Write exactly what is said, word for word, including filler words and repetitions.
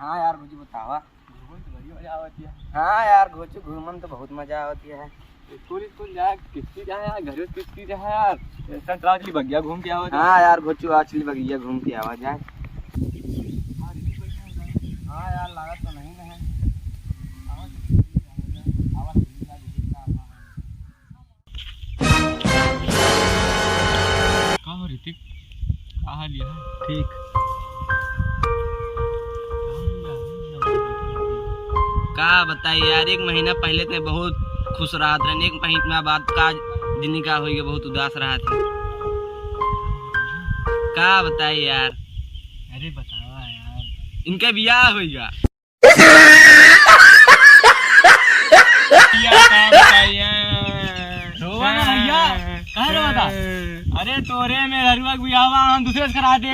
हाँ यार घोचू, बतावा। घूमन तो बढ़िया मजा आवत है। हाँ यार घोचू, घूमन तो बहुत मजा आवत है। स्कूल, स्कूल जाए किस्ती जाए यार, घरे किस्ती जाए यार। संतरा चली बगिया घूम के आवत है। हाँ यार घोचू, आज चली बगिया घूम के आवा जाए। हाँ यार, लागत तो नहीं ना है। आवा चली, आवा चली, आवा चली, आवा चली। का हो ऋतिक, का हाल है? ठीक। का बताई यार, एक महीना पहले ते बहुत खुश रहत रहन, एक महीना बाद का जिंदगी का होई गया, बहुत उदास रहत है। का बताई यार? अरे बतावा यार। इनका बियाह होई गया। भैया, का बताइए? रोवा ना भैया, काहे रोवा था? अरे तोरे में ररुआ के बियाहवा हम दूसरे से करा दे।